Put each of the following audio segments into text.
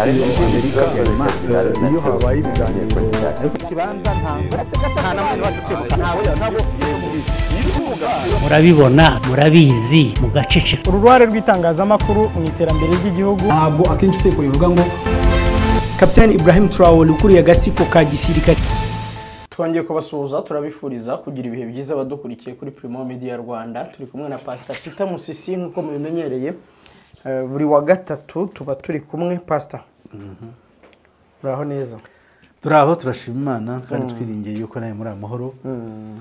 Iyo Amerika, iyo habaye ibiganiro murabibona, murabizi, mugaceceka. Uruhare rw'itangazamakuru mu iterambere ry'igihugu. Ntabwo akenshi iteko rivuga ngo Kapiteni Ibrahim Traore ukuriye agatsiko ka gisirikare. Twongeye kubasuhuza, turabifuriza kugira ibihe byiza abadukurikiye kuri Primo Media Rwanda. Turi kumwe na Pastor Peter Musisi nk'uko mubimenyereye, buri wa gatatu tuba turi kumwe. Pastor, uraho neza? Turaho, turashima Imana kandi twiringiye yuko nawe muri amahoro.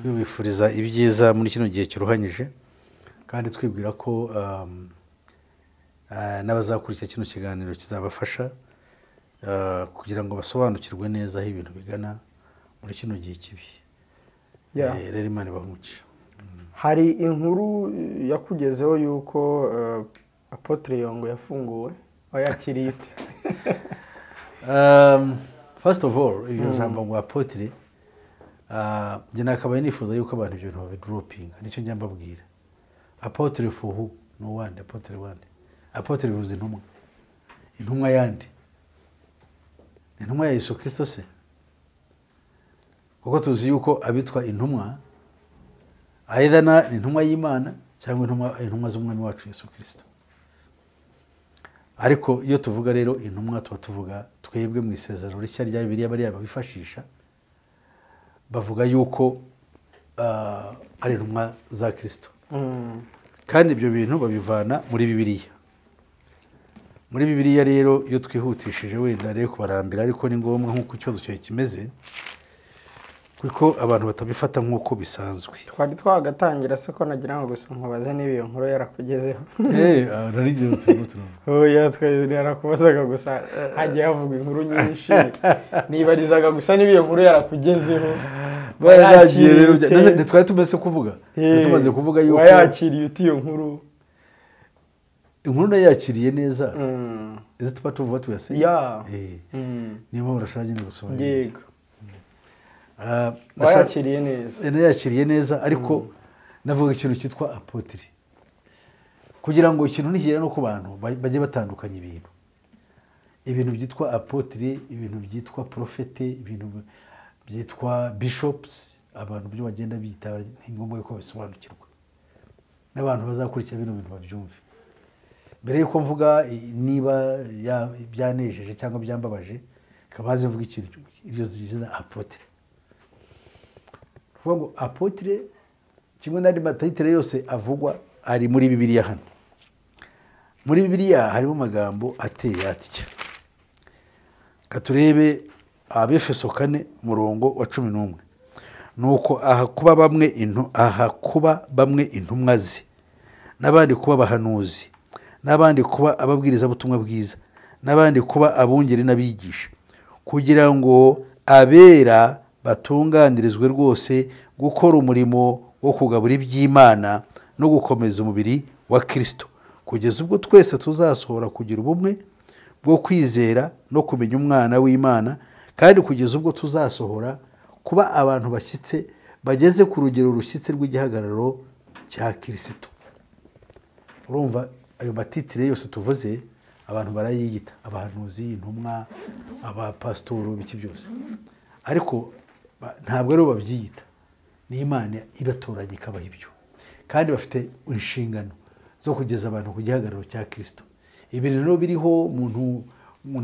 Twibifuriza ibyiza muri kino gihe kiruhanyije, kandi twibwira ko n'abazakurikira kino kiganiro kizabafasha kugira ngo basobanukirwe neza aho ibintu bigana muri kino gihe kibi. Rero Imana ibahe. Hari inkuru yakugezeho yuko Apotre Yongo yafunguwe, wayakiriye ite? First of all, iryo jambo ngo apotre, njye nakabaye nifuza yuko abantu ibyo bintu babidropinga. Nicyo njya mbabwira. Apotre for who? No one. Apotre wande? Apotre bivuze intumwa. Intumwa yande? Intumwa ya Yesu Kristo se? Kuko tuzi yuko abitwa intumwa either na intumwa y'Imana cyangwa intumwa z'umwami wacu Yesu Kristo. Ariko iyo tuvuga rero intumwa, tuba tuvuga twebwe mu isezerano rishya rya Bibiliya, bariya babifashisha bavuga yuko ari intumwa za Kristo. Kandi ibyo bintu babivana muri Bibiliya. Muri Bibiliya rero, iyo twihutishije wenda rero kubarambira, ariko ni ngombwa nk'uko ikibazo cyawe kimeze, kuko abantu batabifata nk'uko bisanzwe. Twari twagatangira se ko nagira ngo gusa nkubaze niba iyo nkuru yarakugezeho. Narigeze turimo turavuga. Oya, twari yarakubazaga gusa, hagiye havugwa inkuru nyinshi, nibarizaga gusa niba iyo nkuru yarakugezeho. Baragiye rero, ntitwari tumaze kuvuga, twari tumaze kuvuga yuko wayakiriye ute iyo nkuru? Inkuru nayakiriye neza. Is it part of what we are saying? Yeah. Niyo mpamvu urashaka nyine gusobanura. Yego. Wayakiriye neza. Nayakiriye neza, ariko navuga ikintu cyitwa apotre, kugira ngo ikintu nikigera no ku bantu bajye batandukanya ibintu. Ibintu byitwa apotre, ibintu byitwa prophète, ibintu byitwa bishops, abantu byo bagenda bita, ni ngombwa yuko babisobanukirwa n'abantu bazakurikira bino bintu babyumve. Mbere yuko mvuga niba byanejeje cyangwa byambabaje, kabaze mvuga ikintu iryo zina apotre. Kuvuga ngo apotre kimwe n'andi matitre yose avugwa ari muri Bibiliya. Hano muri Bibiliya harimo amagambo ateye atya. Katurebe Abefeso 4 murongo wa 11. Nuko aha kuba bamwe intumwa ze, n'abandi kuba abahanuzi, n'abandi kuba ababwiriza butumwa bwiza, n'abandi kuba abungeri n'abigisha, kugira ngo abera batunganirizwe rwose gukora umurimo wo kugabura iby'Imana no gukomeza umubiri wa Kristo, kugeza ubwo twese tuzasohora kugira ubumwe bwo kwizera no kumenya umwana w'Imana, kandi kugeza ubwo tuzasohora kuba abantu bashyitse bageze ku rugero rushyitse rw'igihagararo cya Kristo. Urumva ayo matitire yose tuvuze abantu barayiyita, abahanuzi, intumwa, abapasitoro, biki byose, ariko ntabwo aribo babyiyita, ni Imana ibatoranya ikabaha ibyo. Kandi bafite inshingano zo kugeza abantu ku gihagararo cya Kristo. Ibintu rero biriho, umuntu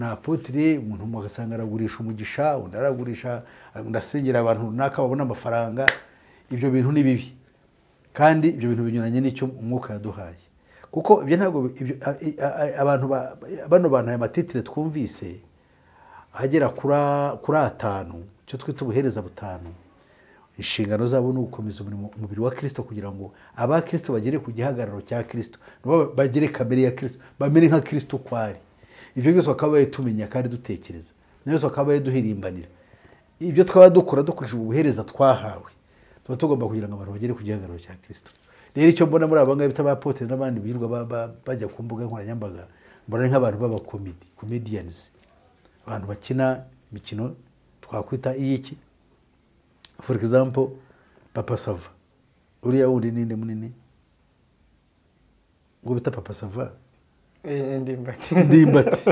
apotre, umuntu ugasanga aragurisha umugisha, undi aragurisha, undi asengera abantu runaka babona amafaranga. Ibyo bintu ni bibi, kandi ibyo bintu binyuranye n'icyo umwuka yaduhaye. Kuko ibyo ntabwo abantu bano bantu aya matitire twumvise agera kuri atanu, icyo twita ubuhereza butanu, inshingano zabo ni ugukomeza umubiri wa Kristo, kugira ngo aba Kristo bagere ku gihagararo cya Kristo, bagere kamere ya Kristo, bamere nka Kristo uko ari. Ibyo byose twakabaye tumenya kandi dutekereza, nibyo twakabaye duhirimbanira. Ibyo twaba dukora dukoresheje ubuhereza twahawe, tuba tugomba kugira ngo abantu bagere ku gihagararo cya Kristo. Rero icyo mbona muri aba ngaba bita abapotre n'abandi birirwa bajya ku mbuga nkoranyambaga, mbona ari nk'abantu b'abakomedi, comedians, abantu bakina imikino twakwita iyiki. For example, Papa Sava, uriya wundi ninde munini ngo bita Papa Sava? Ndimbati. Ndimbati.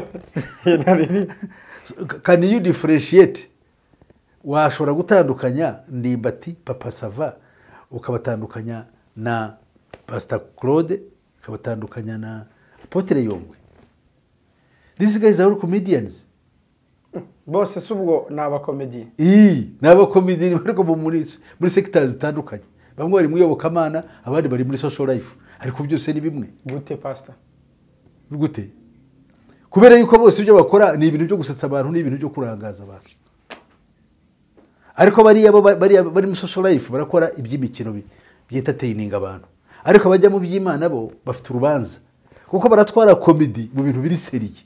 Can you differentiate? Washobora gutandukanya Ndimbati, Papa Sava, ukabatandukanya na Pastor Claude, ukabatandukanya na Apotre Yongwe. These guys are all comedians. Bose si ubwo ni abakomediye. Ni abakomediye ariko muri sectors zitandukanye. Bamwe bari mu iyobokamana, abandi bari muri social life, ariko byose ni bimwe. Gute pastor? Gute? Kubera yuko bose ibyo bakora ni ibintu byo gusetsa abantu, ni ibintu byo kurangaza abantu. Ariko bariya bari muri social life barakora iby'imikino by'entertaining abantu. Ariko abajya mu by'Imana bo bafite urubanza, kuko baratwara comedy mu bintu biri seriye.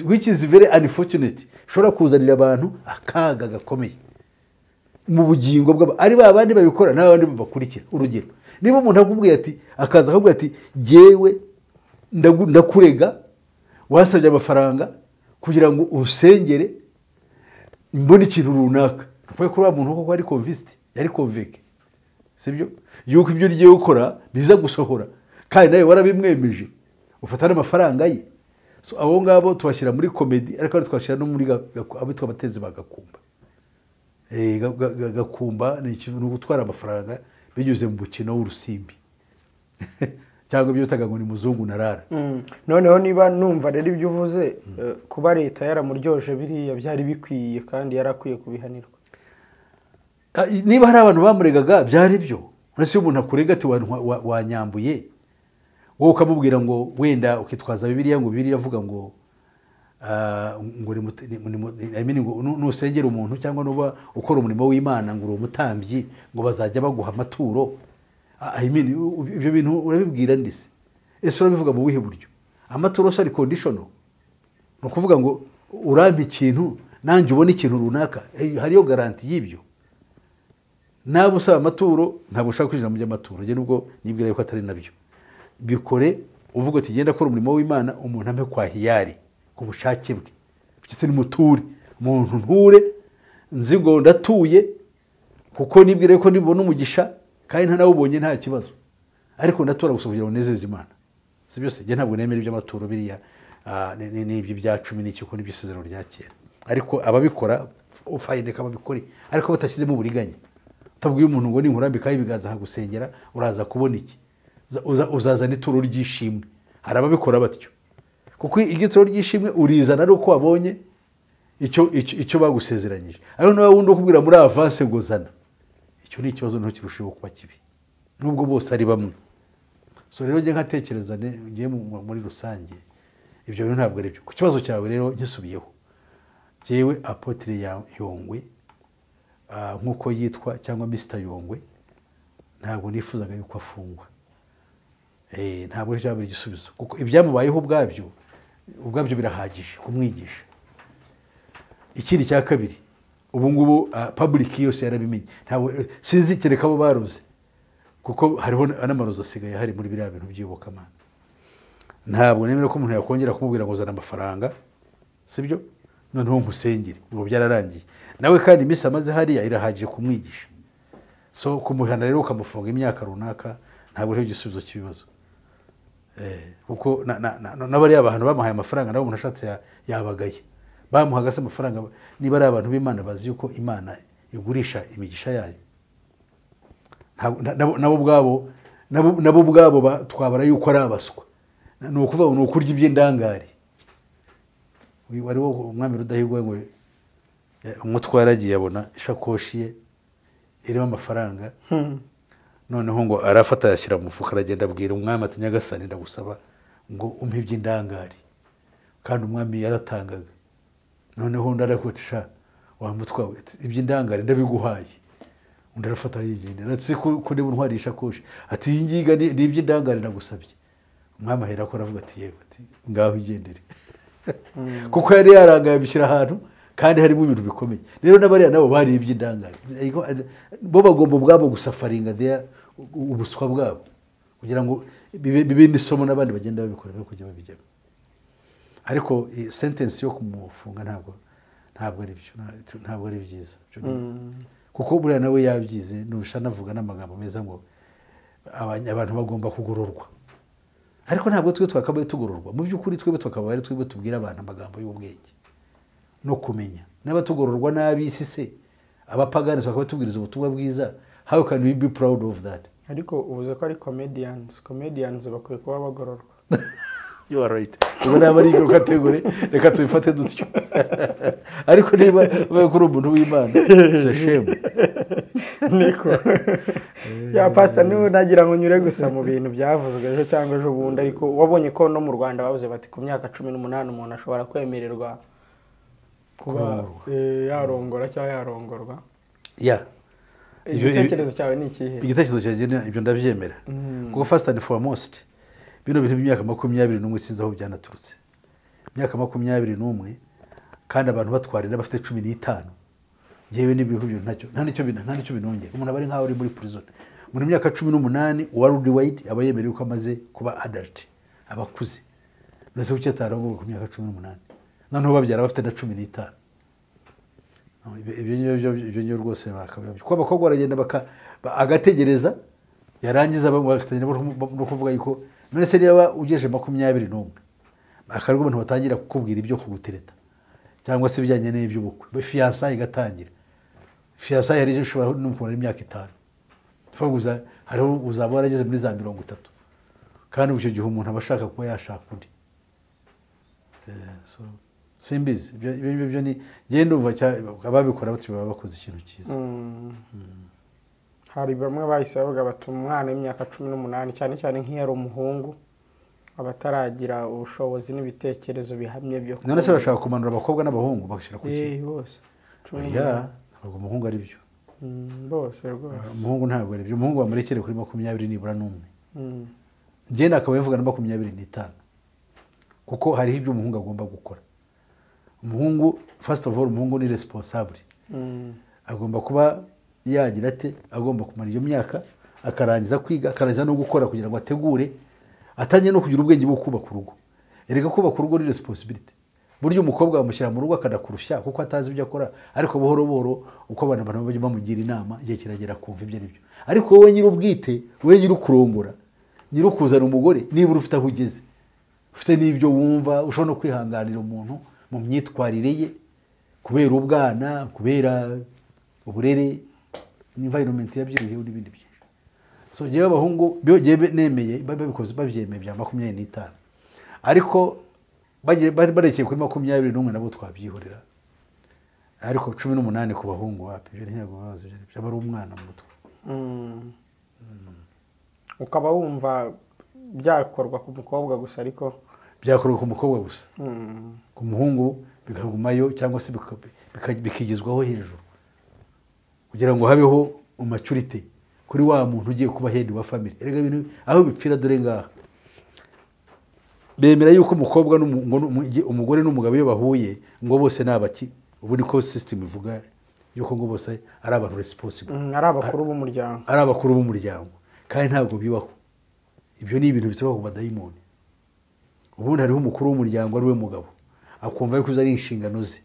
Which is very unfortunate. Ushobora kuzanira abantu akaga gakomeye mu bugingo bwabo, ari ba bandi babikora n'abandi babakurikira. Urugero, niba umuntu akubwiye ati, akaza akubwira ati jyewe ndakurega wasabye amafaranga kugira ngo usengere mbone ikintu runaka, uvuye kuri wa muntu koko ari convinced, yari convinced, sibyo, yuko ibyo ugiye gukora biza gusohora, kandi nawe warabimwemeje, ufata n'amafaranga ye. So abo ngabo tubashyira muri comedy, ariko twashyira no muri abitwa abatezi ba Gakumba. Gakumba ni ikintu gutwara amafaranga binyuze mu mukino w'urusimbi cyangwa ibyo bitaga ngo ni muzungu narara. Noneho niba numva rero ibyo uvuze, kuba leta yaramuryoje biriya byari bikwiye kandi yarakwiye kubihanirwa. Niba hari abantu bamuregaga byari byo. Uretse umuntu akurega ati wanyambuye, wowe ukamubwira ngo wenda ukitwaza Bibiliya ngo Bibiliya avuga ngo ngo nusengera umuntu cyangwa nuba ukora umurimo w'Imana ngo uri umutambyi ngo bazajya baguha amaturo. I mean, ibyo bintu urabibwira ndise? Ese urabivuga mu buhe buryo? Amaturo ari conditional, ni ukuvuga ngo urampa ikintu nanjye ubone ikintu runaka, hariyo garanti y'ibyo. Naba usaba amaturo ntabwo ushaka kwinjira mu by'amaturo, njye nubwo nibwira yuko atari nabyo. Bikore uvuga uti genda akora umurimo w'Imana, umuntu ampe kwa hiyari ku bushake bwe, ndetse nimuture umuntu nture nzi ngo ndatuye kuko nibwira yuko nibona umugisha kandi nta nawubonye nta kibazo, ariko ndatura gusa kugira ngo nezeze Imana. Si byose, njye ntabwo nemera iby'amaturo biriya n'ibyo bya 10 n'iki ko n'iby'isezerano rya kera, ariko ababikora ufayinde kababikore, ariko batashyizemo uburiganya. Utabwiye umuntu ngo ninkurambikaho ibiganza nkagusengera uraza kubona iki, uzazana ituro ry'ishimwe. Hari ababikora batyo, kuko igituro ry'ishimwe urizana ari uko wabonye icyo bagusezeranyije, ariko nawe wundi ukubwira muri avance ngo zana, icyo ni ikibazo nto kirushaho kuba kibi, nubwo bose ari bamwe. So rero njye nkatekereza ngiye muri rusange ibyo bintu ntabwo ari byo. Ku kibazo cyawe rero nkisubiyeho, jyewe Apotre Yongwe nk'uko yitwa cyangwa Mr Yongwe, ntabwo nifuzaga yuko afungwa. Ntabwo cyabura igisubizo, kuko ibyamubayeho ubwabyo birahagije kumwigisha. Ikindi cya kabiri, ubu ngubu public yose yarabimenye, ntabwo sinzi kereka abo baroze, kuko hariho n'amarozi asigaye hari muri biriya bintu by'iyobokamana. Ntabwo nemera ko umuntu yakongera kumubwira ngo zana amafaranga, sibyo, noneho nkusengere, ubu byararangiye. Nawe kandi iminsi amaze hariya irahagije kumwigisha. So kumuhana rero ukamufunga imyaka runaka ntabwo ari igisubizo cy'ibibazo. Kuko n'abariya abantu bamuhaye amafaranga nabo umuntu ashatse yabagaye. Bamuhaga se amafaranga, niba ari abantu b'Imana bazi yuko Imana igurisha imigisha yayo. Nabo ubwabo twabara yuko ari abaswa. Ni ukuvuga ni ukurya iby'indangare. Wari wo umwami Rudahigwa ngo umutwara agiye abona ishakoshi ye irimo amafaranga, noneho ngo arafata yashyira mu mufuka aragenda abwira umwami ati Nyagasani ndagusaba ngo umpe iby'indangare, kandi umwami yaratangaga. Noneho undi arakutisha wa mutwa iby'indangare ndabiguhaye, undi arafata yigendera ati ko niba untwariye ishakoshi, ati iyi ngiga ni iby'indangare nagusabye. Umwami ahera ko aravuga ati yego, ati ngaho igendere. Kuko yari yarangaye abishyira ahantu kandi harimo ibintu bikomeye. Rero n'abariya nabo bari iby'indangare, bo bagomba ubwabo gusafaringa ubuswa bwabo kugira ngo bibe n'isomo n'abandi bagenda babikora be kujya babijyamo. Ariko sentence yo kumufunga ntabwo ari byo, ntabwo ari byiza, kuko buriya nawe yabyize nubisha navuga n'amagambo meza ngo Abantu bagomba kugororwa, ariko ntabwo twe twakabaye tugororwa. Mu by'ukuri twebwe twakabaye ari twebwe tubwira abantu amagambo y'ubwenge no kumenya. Niba tugororwa n'ab'isi se, abapagani, twakabaye tubwiriza ubutumwa bwiza. How can we be proud of that? Ariko uvuze ko ari comedians bakwiye kuba bagororwa. You are right. Ubu naba ari iyo category, reka tubifate dutyo. Ariko niba ubaye kuri umuntu w'Imana, it's a shame. Niko ya pastor, niba nagira ngo nyure gusa mu bintu byavuzwe ejo cyangwa ejo bundi, ariko wabonye ko no mu Rwanda bavuze bati ku myaka 18 umuntu ashobora kwemererwa kuba Kurongorwa. Yarongora cyangwa yarongorwa. Yeah. Igitekerezo cyawe ni ikihe? Igitekerezo cyanjye ibyo ndabyemera, kuko first and foremost bino bintu by'imyaka 21 sinzi aho byanaturutse. Imyaka 21 kandi abantu batwarira bafite 15, njyewe n'ibihugu byo ntacyo, nta nicyo binongera. Umuntu aba ari nkaho ari muri prison. Muri myaka 18 worldwide aba yemerewe ko amaze kuba adult, aba akuze. Mbese kuki atarongorwa ku myaka 18, noneho babyara bafite na 15? No, ibyo ngibyo rwose bakabya, kuko abakobwa baragenda agategereza, yarangiza bamwe bagatangira no kuvuga yuko none se niba ugejeje 21, akarwa abantu batangira kukubwira ibyo kugutereta cyangwa se ibijyanye n'iby'ubukwe, fiançailles igatangira. Fiançailles hari icyo ushobora no kumara imyaka 5. Tuvuga hariho uzaba warageze muri za 30, kandi icyo gihe umuntu aba ashaka kuba yashaka undi. So, simbizi, ibyo ngibyo ni njyewe ndumva ababikora batyo baba bakoze ikintu cyiza. Hari bamwe bahise bavuga bati umwana w'imyaka 18, cyane cyane nk'iyo ari umuhungu, aba ataragira ubushobozi n'ibitekerezo bihamye byo None se bashaka kumanura abakobwa n'abahungu bagashyira ku kintu? Eh, bose cumi Oya, n'umunani. Ntabwo umuhungu ari byo. Bose rwose. Umuhungu ntabwo ari byo. Umuhungu bamurekere kuri 20 nibura n'umwe. Njyewe nakaba bivuga na 25, kuko hariho ibyo umuhungu agomba gukora. Umuhungu, first of all, umuhungu ni responsable. Agomba kuba yagira ate? Agomba kumara iyo myaka, akarangiza kwiga, akarangiza no gukora, kugira ngo ategure, atangiye no kugira ubwenge bwo kubaka urugo. Erega kubaka urugo ni responsibility. Burya umukobwa bamushyira mu rugo akanakurushya kuko atazi ibyo akora, ariko buhoro buhoro uko abantu bajya bamugira inama, igihe kiragera kumva ibyo ari byo. Ariko wowe nyir'ubwite, wowe nyir'ukurongora, nyir'ukuzana umugore, nibura ufite aho ugeze, ufite n'ibyo wumva, ushobora no kwihanganira umuntu mu myitwarire ye kubera ubwana, kubera uburere, environment yabyiruyeho n'ibindi byinshi. So njyewe abahungu njyewe nemeye babikoze, babyemeye bya 25, ariko bagiye bari barekeye kuri 21 nabo twabyihorera. Ariko 18 ku bahungu wapi, ibyo ntabwo bazi ibyo aribyo, aba ari umwana mu mutwe. Ukaba wumva byakorwa ku mukobwa gusa, ariko Byakorwa ku mukobwa gusa, ku muhungu bikagumayo cyangwa se bikigizwaho hejuru kugira ngo habeho maturity kuri wa muntu ugiye kuba head wa family. Erega ibintu aho bipfira dore ngaha: bemera yuko umukobwa ngo umugore n'umugabo iyo bahuye ngo bose ni abaki. Ubu niko system ivuga, yuko ngo bose ari abantu responsible. Ari abakuru b'umuryango. Ari abakuru b'umuryango, kandi ntabwo bibaho. Ibyo ni ibintu bituruka ku badayimoni. Ubundi hariho umukuru w'umuryango ari we mugabo, akumva yuko izo ari inshingano ze,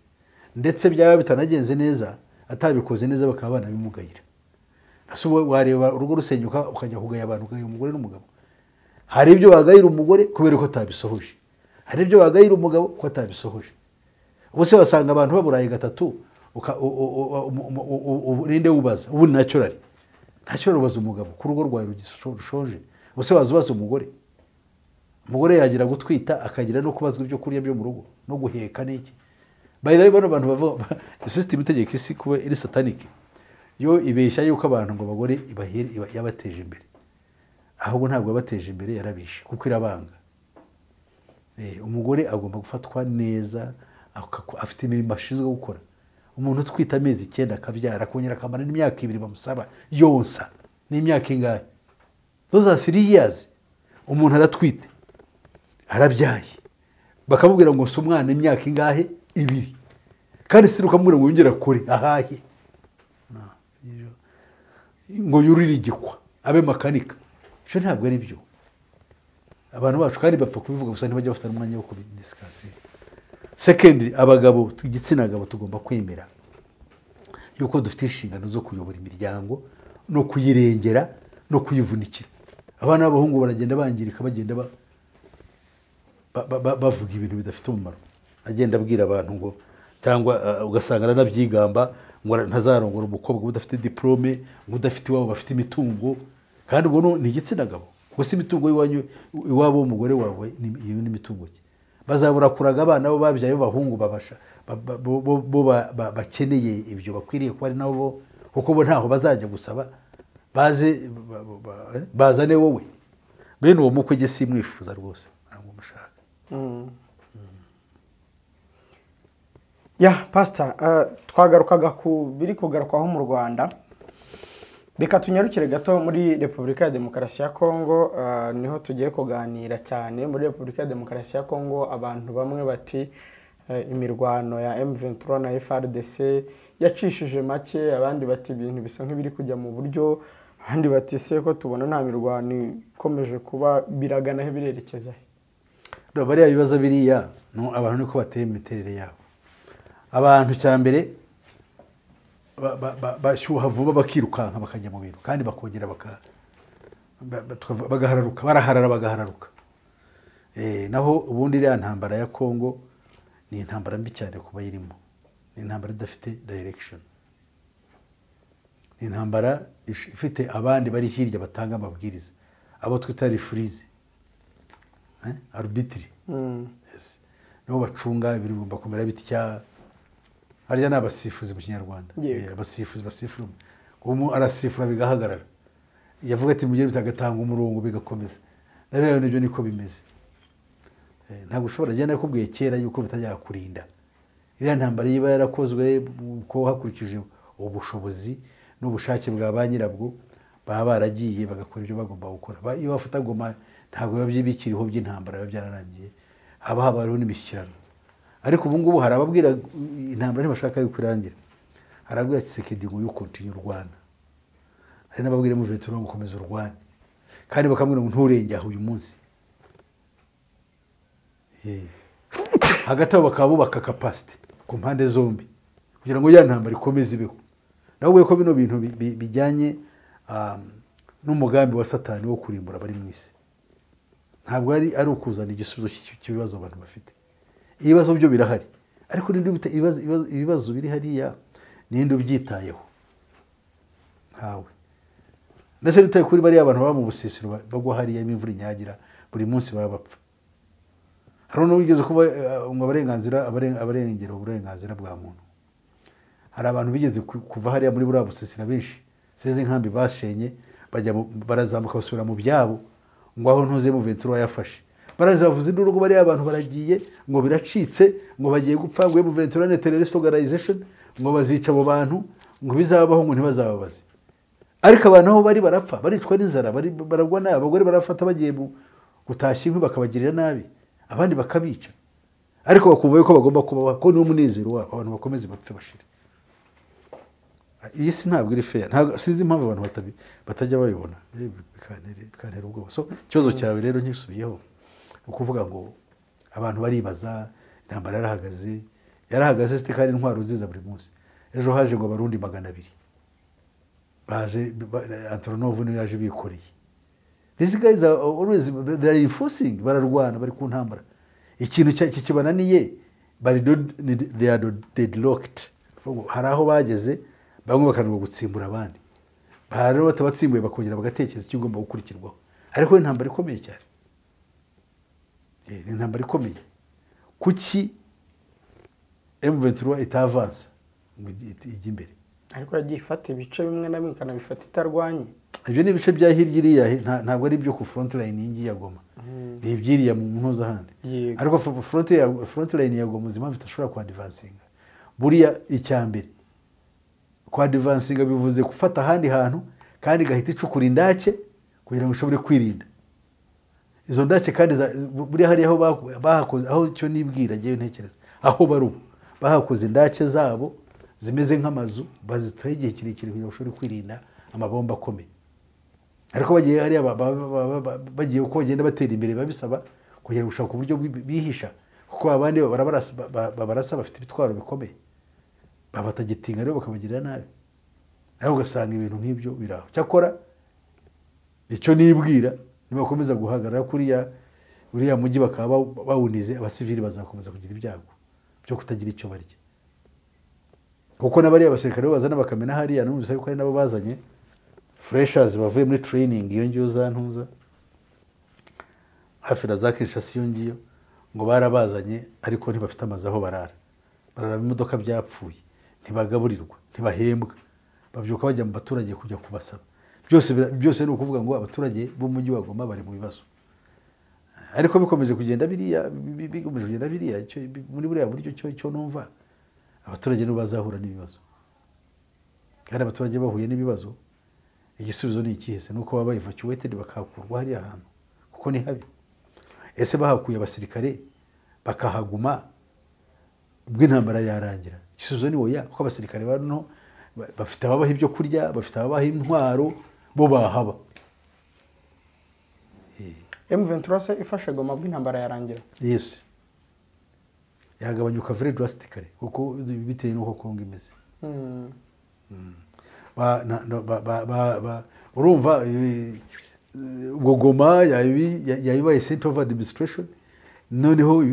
ndetse byaba bitanagenze neza, atabikoze neza, bakaba banabimugayira. Ese ubu wareba urugo rusenyuka ukajya kugaya abantu, ukagaya umugore n'umugabo? Hari ibyo wagayira umugore kubera ko atabisohoje, hari ibyo wagayira umugabo ko atabisohoje. Ubu se wasanga abantu baburaye gatatu, ninde wubaza? Ubu naturally ntacyo ubaza umugabo ku rugo rwawe rushonje. Ubu se waza ubaza umugore? Umugore yagira gutwita, akagira no kubazwa ibyo kurya byo mu rugo no guheka n'iki. By the way, bano bantu bavuga system itegeka isi kuba iri satanic, yo ibeshya yuko abantu ngo abagore yabateje imbere. Ahubwo ntabwo yabateje imbere, yarabishe, kuko irabanga. Umugore agomba gufatwa neza, afite imirimo ashinzwe gukora. Umuntu utwita amezi 9 akabyara, akongera akamara n'imyaka 2 bamusaba yonsa, n'imyaka ingahe? Those are 3 years. Umuntu aratwite, arabyaye, bakamubwira ngo si umwana imyaka ingahe? 2. Kandi si ukamubwira ngo yongere akore ahahe. No, ngo yurire igikwa, abe makanika, ibyo ntabwo ari byo. Abantu bacu kandi bapfa kubivuga gusa, ntibajya bafite n'umwanya wo kubidiscussinga. Secondly, abagabo, igitsina gabo, tugomba kwemera yuko dufite inshingano zo kuyobora imiryango no kuyirengera no kuyivunikira. Abana b'abahungu baragenda bangirika, bagenda bavuga ibintu bidafite umumaro, agenda abwira abantu ngo, cyangwa ugasanga aranabyigamba ngo ntazarongora umukobwa udafite diplome, ngo udafite iwabo bafite imitungo, kandi ubwo ni igitsina gabo. Gusa imitungo y'iwanyu, iwabo w'umugore wawe iyo ni imitungo ki? Bazabura kuraga abana bo babyaye b'abahungu babasha bo bakeneye ibyo bakwiriye kuba ari nabo, kuko bo ntaho bazajya gusaba, baze bazane wowe. Bene uwo mukwe jye simwifuza rwose, ntabwo mushaka. Ya pastor, twagarukaga ku biri kugarukwaho mu Rwanda. Reka tunyarukire gato muri Repubulika ya Demokarasi ya Kongo, niho tugiye kuganira cyane. Muri Repubulika ya Demokarasi ya Kongo abantu bamwe bati imirwano ya M23 na FARDC yacishije make, abandi bati ibintu bisa nk'ibiri kujya mu buryo, abandi bati se ko tubona nta mirwano ikomeje kuba, biragana he birerekeza he? No, bariya bibazo biriya no abantu niko bateye imiterere yabo. Abantu cyambere bashyuha vuba bakirukanka bakajya mu bintu, kandi bakongera bagahararuka, baraharara bagahararuka. Naho ubundi iriya ntambara ya Kongo ni intambara mbi cyane kuba irimo, ni intambara idafite direction, ni intambara ifite abandi bari hirya batanga amabwiriza, abo twita referees, arbitre. Yes, nibo bacunga ibiri bigomba kumera bitya. Harya ni abasifuzi mu Kinyarwanda, abasifuzi basifura, umu arasifura bigahagarara, yavuga ati mugere bitagatanga umurongo bigakomeza. Nabe nibyo niko bimeze. Ntabwo ushobora agenda nakubwiye kera yuko bitajya kurinda. Iriya ntambara iba yarakozwe ko hakurikije ubushobozi n'ubushake bwa ba nyirabwo, baba baragiye bagakora ibyo bagomba gukora. Iyo bafata Goma ntabwo biba byibikiriho by'intambara, biba byararangiye, haba habayeho n'imishyikirano. Ariko ubu ngubu hari ababwira intambara ntibashaka yuko irangira, hari ababwira Tshisekedi ngo you continue urwana, hari n'ababwira M23 ngo komeza urwane, kandi bakamubwira ngo nturenge aho uyu munsi. Hagati aho bakaba bubaka capacity ku mpande zombi kugira ngo ya ntambara ikomeze ibeho. Nawe ko bino bintu bijyanye n'umugambi wa Satani wo kurimbura abari mu isi, ntabwo ari ukuzana igisubizo cy'ibibazo abantu bafite. Ibibazo byo birahari, ariko ninde ibibazo biri hariya ninde ubyitayeho? Ntawe. Ndetse nitaye kuri bariya abantu baba mu busisiro bagwa hariya imvura inyagira buri munsi baba bapfa. Hari n'uwigeze kuba ngo abarenganzira abarengera uburenganzira bwa muntu. Hari abantu bigeze kuva hariya muri buriya busisiro benshi, seze inkambi bashenye bajya barazamuka basubira mu byabo, ngo aho ntuze mu M23 yafashe. Baraza bavuze induru ngo bariya abantu baragiye, ngo biracitse, ngo bagiye gupfa, ngo M23 ni terrorist organization, ngo bazica abo bantu, ngo bizabaho ngo ntibazababaze. Ariko abantu aho bari barapfa, baricwa n'inzara, bari baragwa nabi, abagore barafata bagiye gutashya inkwi bakabagirira nabi, abandi bakabica. Ariko bakumva yuko bagomba kubaho, ko ni umunezero wabo, abantu bakomeze bapfe bashire. Iyi si ntabwo iri fair, ntabwo sinzi impamvu abantu batajya babibona, bikantera ubwoba. So ikibazo cyawe rero nkisubiyeho, ukuvuga ngo abantu baribaza intambara yarahagaze, yarahagaze se kandi intwaro ziza buri munsi. Ejo haje ngo abarundi 200 baje, Antonov niyo yaje bikoreye. These guys are always they are enforcing, bararwana bari ku ntambara. Ikintu kibananiye bari they are deadlocked. Hari aho bageze bamwe bakananirwa gutsimbura abandi, hari batabatsimbuye bakongera bagatekereza icyo ugomba gukurikirwaho. Ariko intambara ikomeye cyane, intambara ikomeye. Kuki M23 itavansa ngo ijye imbere? Ariko yagiye ifata ibice bimwe na bimwe ikanabifata itarwanye. Ibyo ni ibice bya hirya iriya, ntabwo ari ibyo ku front line y'ingi ya Goma, ni ibyiriya mu ntuza handi. Ariko front line ya Goma uzima bitashobora ku advancinga. Buriya icyambere ku advancinga bivuze gufata ahandi hantu kandi gahita icukura indake kugira ngo ushobore kwirinda izo ndake. Kandi buriya hari aho bahakoze, aho cyo nibwira ngiye ntekereza aho bari ubu bahakoze indake zabo zimeze nk'amazu, bazitaye igihe kirekire kugira ngo ushobore kwirinda amabomba akomeye. Ariko bagiye hariya bagiye uko bagenda batera imbere babisaba kugira ngo ushaka uburyo bihisha, kuko abandi babarasa bafite ibitwaro bikomeye, babatagitinga rero bakabagirira nabi. Ariko ugasanga ibintu nk'ibyo biraho. Cyakora icyo nibwira Nibakomeza guhagarara kuriya uriya mujyi bakaba bawunize, abasivili bazakomeza kugira ibyago byo kutagira icyo barya, kuko n'abariya basirikare bazana bakamena hariya, numvise yuko ari nabo bazanye freshers bavuye muri training iyo ngiyo za ntuza hafi na za Kinshasa iyo ngiyo, ngo barabazanye ariko ntibafite amazu aho barara, barara imodoka byapfuye, ntibagaburirwa, ntibahembwa, babyuka bajya mu baturage kujya kubasaba. Byose ni ukuvuga ngo abaturage b'umujyi wa Goma bari mu bibazo. Ariko bikomeje kugenda biriya, bikomeje kugenda biriya muri buriya buryo cyo numva abaturage nibo bazahura n'ibibazo. Kandi abaturage bahuye n'ibibazo, igisubizo ni ikihe? Se nuko baba evacuated bakahakurwa hariya hantu, kuko ni habi. Ese bahakuye abasirikare bakahaguma ubwo intambara yarangira? Igisubizo ni oya, kuko abasirikare bano bafite ababaha ibyo kurya, bafite ababaha intwaro, bo bahaba. M23 se ifashe Goma ubwo intambara yarangira? Yes, yagabanyuka very drastically, kuko bitewe n'uko Kongo imeze. Urumva ubwo Goma yayibaye center of administration, noneho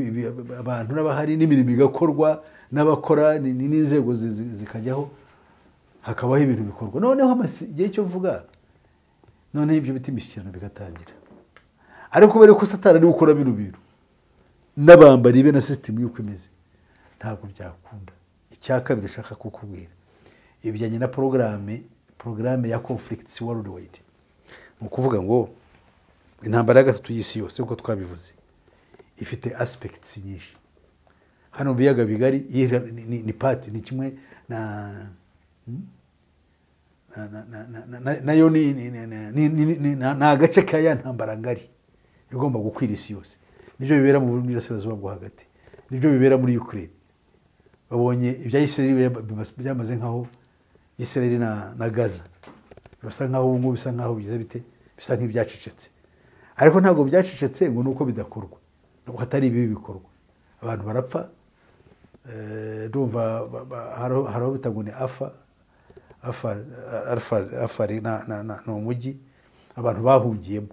abantu n'abahari n'imirimo igakorwa n'abakora n'inzego zikajyaho, hakabaho ibintu bikorwa. Noneho igihe cyo mvuga, noneho ibyo biti imishyikirano bigatangira. Ariko kubera ko Satani ari gukora bino bintu n'abambari be na system y'uko imeze, ntabwo byakunda. Icya kabiri nshaka kukubwira ibijyanye na programme ya conflicts worldwide, ni ukuvuga ngo intambara ya gatatu y'isi yose uko twabivuze ifite aspects nyinshi. Hano mu biyaga bigari ni part, ni kimwe na nayo ni agace ka ya ntambara ngari igomba gukwira isi yose. Nibyo bibera mu burasirazuba bwo hagati, nibyo bibera muri Ukraine. Babonye ibya Israel byamaze nkaho Israel na Gaza bisa nkaho ubu bisa nkaho bigize bite, bisa nk'ibyacecetse. Ariko ntabwo byacecetse ngo nuko bidakorwa, nuko hatari ibi bikorwa, abantu barapfa. Ndumva hariho bita ngo ni Afari ni umujyi abantu bahungiyemo,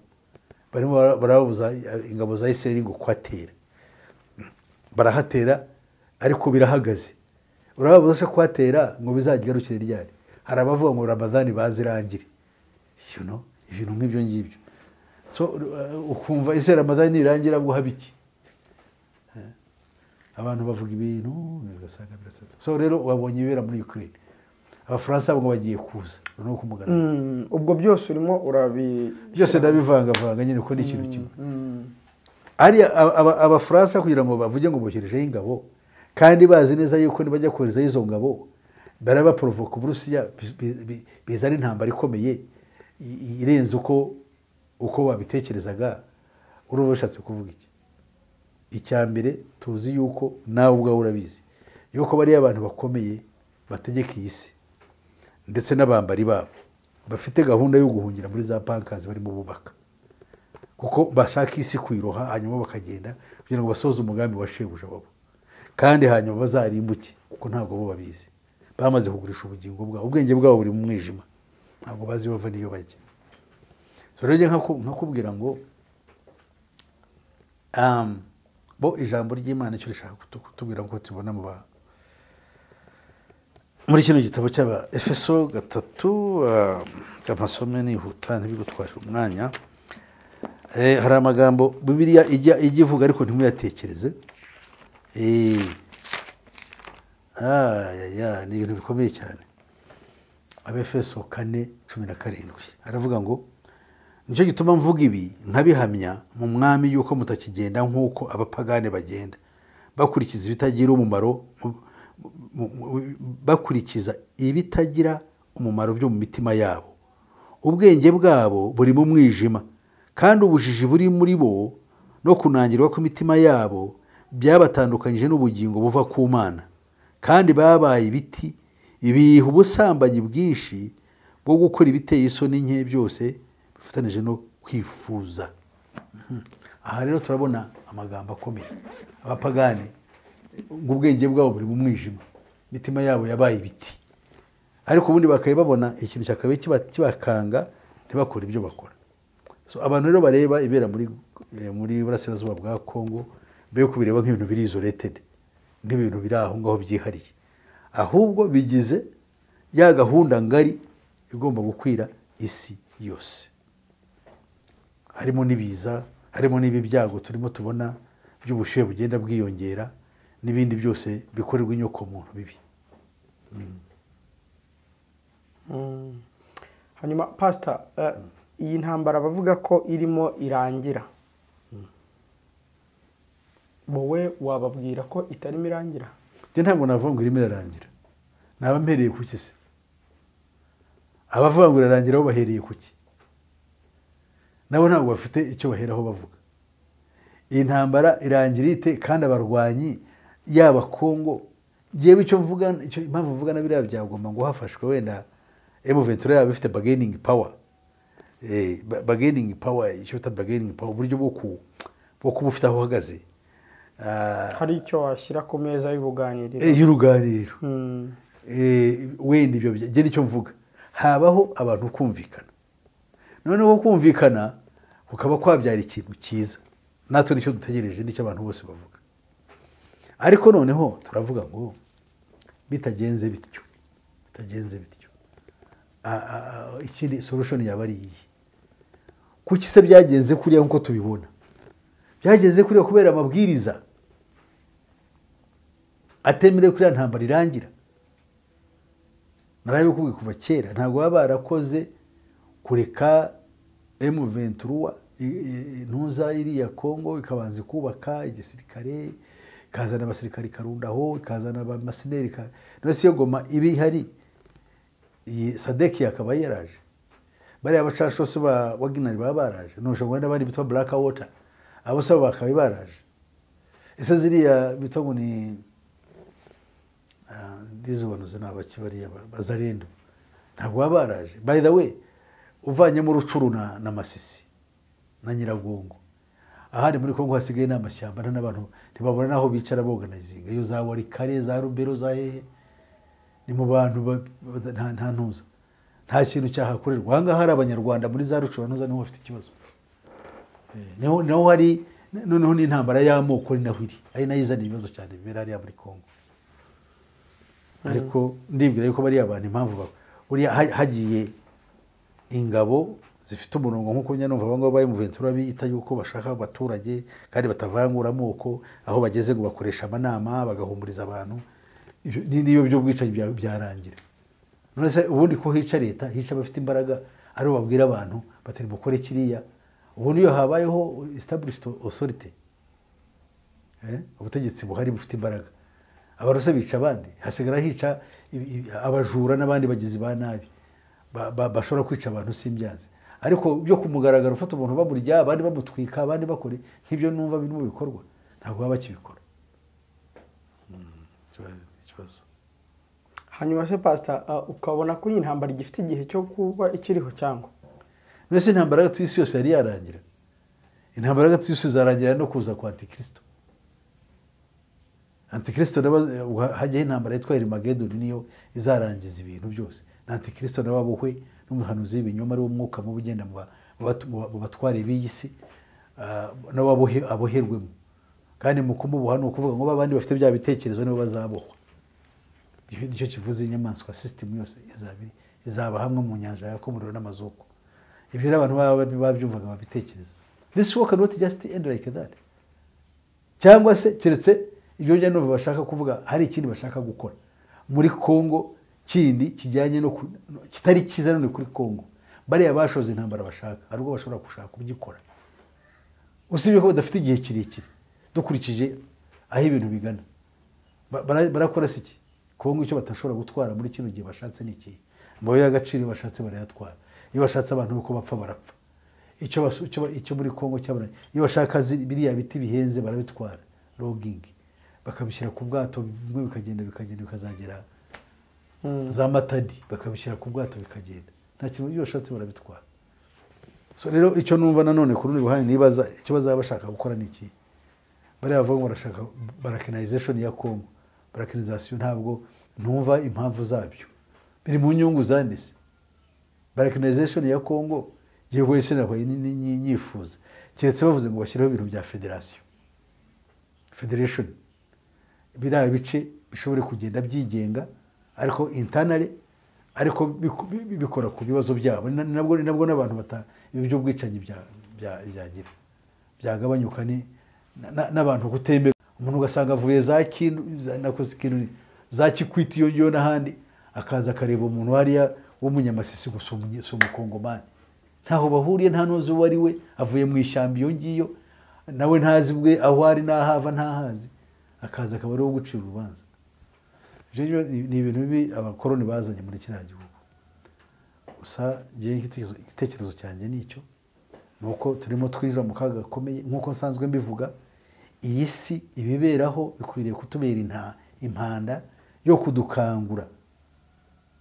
barimo barababuza ingabo za Israel ngo kuhatera, barahatera ariko birahagaze. Urababuza se kuhatera ngo bizagarukire ryari? Hari abavuga ngo Ramadhani bazirangire, you know, ibintu nk'ibyo ngibyo. So ukumva ese Ramadhani irangira bwo habiki? Abantu bavuga ibintu ugasanga birasetsa. So rero wabonye ibera muri Ukraine, Abafaransa ngo bagiye kuza no kumugana. Ubwo byose urimo urabi byose ndabivangavanga nyine ko ni ikintu kimwe. Ari Abafaransa kugira ngo bavuge ngo boherejeho ingabo, kandi bazi neza yuko nibajya kohereza izo ngabo baraba provoke Uburusiya, bizana intambara ikomeye irenze uko babitekerezaga. Urumva bashatse kuvuga iki? Icya mbere tuzi yuko nawe ubwawe urabizi yuko bariya abantu bakomeye bategeka iyi si ndetse n'abambari babo bafite gahunda yo guhungira muri za bankazi barimo bubaka, kuko bashaka isi kwiroha hanyuma bakagenda kugira ngo basoze umugambi wa shebuja wabo, kandi hanyuma bazarimbuke, kuko ntabwo bo babizi. Bamaze kugurisha ubugingo bwabo, ubwenge bwabo buri mu mwijima, ntabwo bazi bava niyo bajya. So rero nkakubwira ngo bo ijambo ry'Imana icyo rishaka kutubwira ngo tubona mu muri kino gitabo cy'aba Efeso 3, amasome nihuta ntibigutwarira umwanya. Hari amagambo Bibiliya ijya ivuga ariko ntimuyatekereze. Ni ibintu bikomeye cyane. Abefeso 4:17 aravuga ngo nicyo gituma mvuga ibi nkabihamya mu mwami yuko mutakigenda nk'uko abapagane bagenda, bakurikiza ibitagira umumaro, bakurikiza ibitagira umumaro byo mu mitima yabo. Ubwenge bwabo buri mu mwijima, kandi ubujiji buri muri bo no kunangirwa kw'imitima yabo byabatandukanyije n'ubugingo buva ku Mana, kandi babaye ibiti ibiha ubusambanyi bwinshi bwo gukora ibiteye isoni nke byose bifatanije no kwifuza. Aha rero turabona amagambo akomeye. Abapagani ngo ubwenge bwabo buri mu mwijima, imitima yabo yabaye ibiti, ariko ubundi bakaba babona ikintu cyakabaye kibakanga ntibakora ibyo bakora. So abantu rero bareba ibera muri burasirazuba bwa Kongo be kubireba nk'ibintu biri isolated, nk'ibintu biri aho ngaho byihariye, ahubwo bigize ya gahunda ngari igomba gukwira isi yose. Harimo n'ibiza, harimo n'ibi byago turimo tubona by'ubushyuhe bugenda bwiyongera n'ibindi byose bikorerwa inyoko muntu bibi. Hanyuma Pastor, iyi ntambara bavuga ko irimo irangira, wowe wababwira ko itarimo irangira? Njye ntabwo navuga ngo irimo irarangira, naba mpereye kuki se? Abavuga ngo irarangira bo bahereye kuki? Nabo ntabwo bafite icyo baheraho bavuga. Iyi ntambara irangira ite kandi abarwanyi yaba Kongo? Njyewe icyo mvuga, icyo impamvu mvuga na biriya byagomba ngo hafashwe wenda M23 yaba ifite bargaining power, bargaining power, icyo bita bargaining power, uburyo bwo kuba ufite aho uhagaze, hari icyo washyira ku meza y'uruganiriro, y'uruganiriro. Wenda ibyo njye nicyo mvuga, habaho abantu kumvikana, noneho kumvikana kukaba kwabyara ikintu cyiza, natwe nicyo dutegereje, nicyo abantu bose bavuga. Ariko noneho turavuga ngo bitagenze bityo, ikindi solution yaba ari iyi. Kuki se byagenze kuriya nkuko tubibona? Byagenze kuriya kubera amabwiriza atemerewe kuriya ntambara irangira. Narabikubwiye kuva kera, ntabwo baba barakoze kureka M23 ntuza iriya Kongo ikabanza kubaka igisirikare, ikazana abasirikare ikarundaho, ikazana abamasineri. None iyo Goma iba ihari, iyi SADC yakaba yaraje, bariya abacashose ba Wagner baba baraje, nushobora n'abandi bitwa Black Water abo sabo bakaba baraje. Ese ziriya bitwa ngo ni ndizo n'abaki bariya bazarendo ntabwo baba baraje. By the way, uvanyemo Rucuru na Masisi na Nyiragongo, ahandi muri Kongo hasigaye n'amashyamba, nta n'abantu ntibabona naho bicara boganizinga. Iyo za Warikare, za Rubero, za hehe, ni mu bantu nta ntuza, nta kintu cyahakorerwa. Aha ngaha hari abanyarwanda muri za Rucuru ntuza niho bafite ikibazo, niho hari noneho n'intambara y'amoko ni naho iri, ari nayo izana ibibazo cyane bibera hariya muri Kongo. Ariko ndibwira yuko bariya abantu impamvu buriya hagiye ingabo zifite umurongo nkuko njya numva abangaba ba M23 biyita yuko bashaka abaturage kandi batavangura amoko, aho bageze ngo bakoresha amanama bagahumuriza abantu, niyo by'ubwicanyi byarangira. None se ubundi ko hica leta, hica abafite imbaraga, ari babwira abantu batari bukore kiriya. Ubundi iyo habayeho established authority, ubutegetsi buhari bufite imbaraga, abarose bica abandi, hasigara hica abajura n'abandi bagizi ba nabi bashobora kwica abantu simbyanze. Ariko byo kumugaragara ufata umuntu bamurya, abandi bamutwika, abandi bakore nk'ibyo numva birimo bikorwa, ntabwo baba bakibikora. Ikibazo. Hanyuma se Pastor, ukabona ko iyi ntambara igifite igihe cyo kuba ikiriho cyangwa? Mbese intambara hagati y'isi yose yari yarangira? Intambara hagati y'isi izarangira no kuza kwa Antikristo. Antikristo hajyaho intambara yitwa Armageddon, niyo izarangiza ibintu byose. Na Antikristo nawe abohwe n'umuhanuzi w'ibinyoma ari wo mwuka mubi ugenda mu batware b'iyi si, nawe aboherwemo. Kandi mu kumuboha ni ukuvuga ngo abandi bafite bya bitekerezo nibo bazabohwa. Nicyo kivuze inyamaswa system yose izaba hamwe mu nyanja yaka umuriro n'amazuko. Ibyo rero abantu baba babyumvaga babitekereza. This war cannot just end like that. Cyangwa se keretse ibyo njya numva bashaka kuvuga hari ikindi bashaka gukora muri Kongo kindi kijyanye no kitari cyiza none kuri Kongo. Bariya bashoze intambara bashaka, ari ubwo bashobora gushaka kubyikora, usibye ko badafite igihe kirekire dukurikije aho ibintu bigana. Barakora iki Kongo icyo batashobora gutwara muri kino gihe bashatse ni iki? Amabuye y'agaciro bashatse barayatwara, iyo bashatse abantu uko bapfa barapfa. Icyo muri Kongo cyabona, iyo bashaka biriya biti bihenze barabitwara logging, bakabishyira ku bwato bimwe bikagenda bikazagera za Matadi, bakabishyira ku bwato bikagenda, nta kintu iyo bashatse barabitwara. So rero icyo numva nanone ku rundi ruhande nibaza icyo bazaba bashaka gukora ni iki? Bariya bavuga ngo barashaka balkanization ya Kongo. Balkanization ntabwo ntumva impamvu zabyo, biri mu nyungu zandese. Balkanization ya Kongo Ngewe wese nahuye nyifuza keretse bavuze ngo bashyireho ibintu bya federation, biriya bice bishobore kugenda byigenga ariko internally, ariko bikora ku bibazo byabo. Nabwo n'abantu ibi by'ubwicanyi byagira byagabanyuka, ni n'abantu kutemera. Umuntu ugasanga avuye za Kindu, nakoze Kindu, za Kikwiti iyo ngiyo n'ahandi, akaza akareba umuntu hariya w'umunyamasisi gusa, si umukongomani, ntaho bahuriye, nta n'uzi uwo ari we, avuye mu ishyamba iyo ngiyo, nawe ntazi bwe aho ari n'ahava ntahazi, akaza akaba ari uwo gucira urubanza. Ibyo ni ibintu bibi abakoroni bazanye muri kiriya gihugu. Gusa njyewe igitekerezo cyanjye ni icyo, ni uko turimo twinjira mu kaga gakomeye. Nk'uko nsanzwe mbivuga, iyi si ibiberaho bikwiriye kutubera impanda yo kudukangura